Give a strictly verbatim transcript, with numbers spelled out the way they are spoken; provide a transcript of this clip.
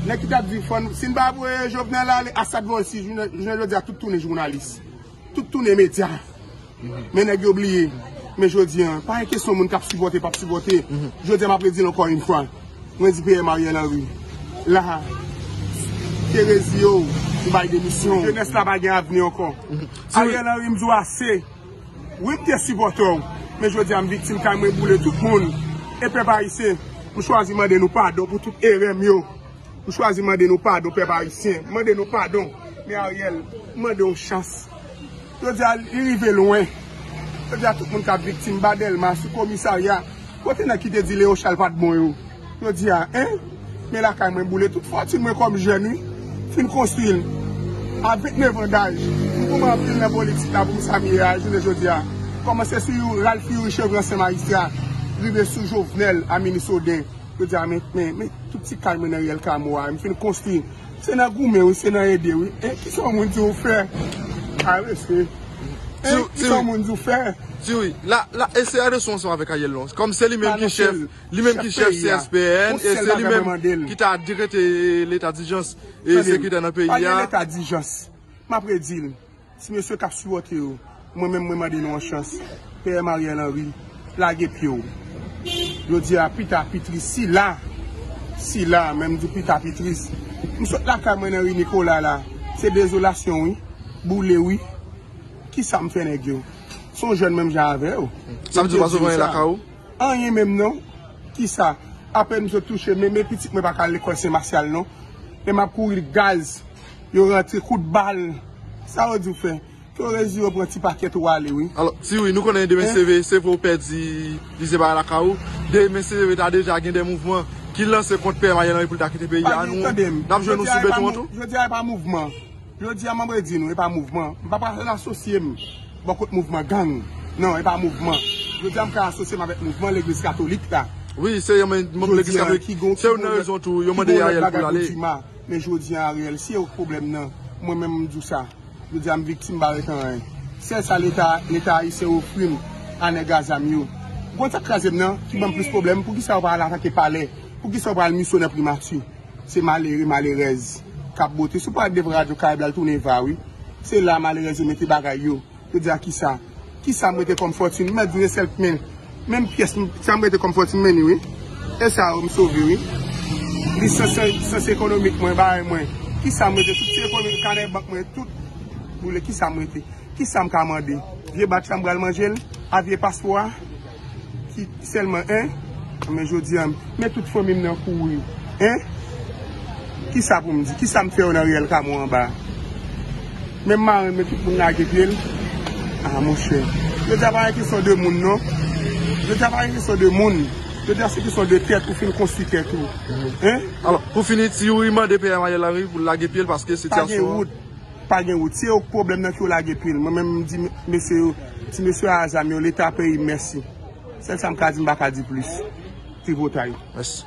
Nèg ki t ap di fò n, si n pa voye Jovenel ale, Assad voye l, si jounen, jounen jodi a, tout tounen jounalis. Tout tounen medya. Men nèg yo bliye. Men jodi a, pa gen kesyon moun k ap sipòte, p ap sipòte. Jodi a, m ap redi l ankò yon fwa. Mwen di P M Ariel Henry. La, te rezi yo, ou bay demisyon. Jenès la pa gen avni ankò. Ariel Henry, m di w ase. Wi, m te sipòte w. Men jodi a, m viktim, kay mwen boule, tout moun. E pèp ayisyen, m chwazi mande nou padon pou tout erè m yo. M chwazi mande nou padon, pèp ayisyen. Mande nou padon. Men Ariel, mande yon chans. Jodi a, li rive lwen. Jodi a, tout moun k ap viktim, ba Dèlma, sou komisarya. Kote nèg ki te di Leon Charles pa t bon yo? Jodi a, en? Men lakay mwen boule, tout fòtin mwen kòm jèn, wi. Fin konstwi l. A vennèf an daj, m goumen anpil nan politik la pou m sa m ye a, jounen jodi a. Kòmanse sou Ralph Youri, cheve ansyen majistra, rive sou Jovenel a minis Oden. Jodi a, men, men, men, tout ti kay mwen nan Riyèl Kamo a, m fin konstwi. Se nan goumen, wi, se nan ede, wi. E kisa yon moun di w fè? A, mesye. E kisa yon moun di w fè? Ti wi, la, la, e se adresyon ansanm avèk Ariel non. Kòm se li menm ki chèf, li menm ki chèf C S P N, e se li menm ki ta dekrete leta dijans e sekirite nan peyi a. Pa gen leta dijans. M ap redi l. Ti mesye k ap sipòte yo, mwen menm mwen mande nou yon chans. P M Ariel Henry, lage pye w. Jodi a, pita pitris, sila, sila, menm di pita pitris. M sot lakay mwen nan ri Nikola la. Se dezolasyon, wi. Boule, wi. Kisa m fè nèg yo? Se yon jèn menm jan avè yo. Sa vle di w pa sove anyen lakay ou? Anyen menm non. Kisa? Apèn m sot touche, men, men pitit mwen pa ka al lekòl Sen Masyal non. Men m ap kouri gaz. Yo rantre kout bal. Sa yo di w fè? Ke yo rezi yo pran ti pakèt ou ale, wi. Alò, Ti Wi, nou konnen demen se vre, se vre ou pèdi plizyè bagay lakay ou. Demen se vre ta deja gen de mouvman ki lanse kont P M Ariel Henry pou l ta kite peyi a. Nou, n ap jwenn nou sou beton an tou. Jodi a, e pa mouvman. Jodi a, m ap redi nou, e pa mouvman. M pa pral asosye m bò kot mouvman gang. Non, e pa mouvman. Jodi a, m ka asosye m avèk mouvman legliz katolik la. Wi, se yon men-, manm legliz katolik. Se youn nan rezon tou, yo mande Ariel pou l ale. Men jodi a, Ariel, se yo k pwoblèm nan. Mwen menm, m di w sa. Jodi a, m viktim, m pa ret anyen. Sèl sa leta, leta ayisyen ofri m a nèg a zam yo. Gon sa k kraze m nan, ki ban m plis pwoblèm, poukisa yo pa al atake palè? Poukisa yo pa al misyon nan primati? Se malere, malerèz k ap bote. Si w pa devan radyo Karayib la, l tounen va, wi. Se la malerèz yo mete bagay yo. Yo di a kisa? Kisa m rete kòm fòtin? M mèt di w se sèl men, menm pyès m, sa m rete kòm fòtin m mennen, wi. E sa yo m sove, wi. Lisans, lisans ekonomik mwen, bagay mwen. Kisa m rete? Tout ti ekonomik, kanè bank mwen, tout boule. Kisa m rete? Kisa m ka mande? Vye bak sa m pral manje l? A vye paspò a? Ki sèlman, en? Men jodi a, men tout fanmi m nan kouri. En? Kisa pou m di? Kisa m fè yo nan riyèl Kamo anba? Menm marenn, men tout moun lage pye l. A, monchè. Jodi a pa gen kesyon de moun, non. Jodi a pa gen kesyon de moun. Jodi a se kesyon de tèt, ou fin konstwi tèt ou. En? Alò, pou fini, Ti Youri mande P M Ariel Henry pou l lage pye l paske sitiyasyon an. Pa gen wout. Pa gen wout. Se yo k pwoblèm nan ki yo lage pye l. Mwen menm, m di mesye yo, ti mesye a zam yo, Leta peyi m, mèsi. Sèl sa m ka di, m pa ka di plis. Tripotay. Mèsi.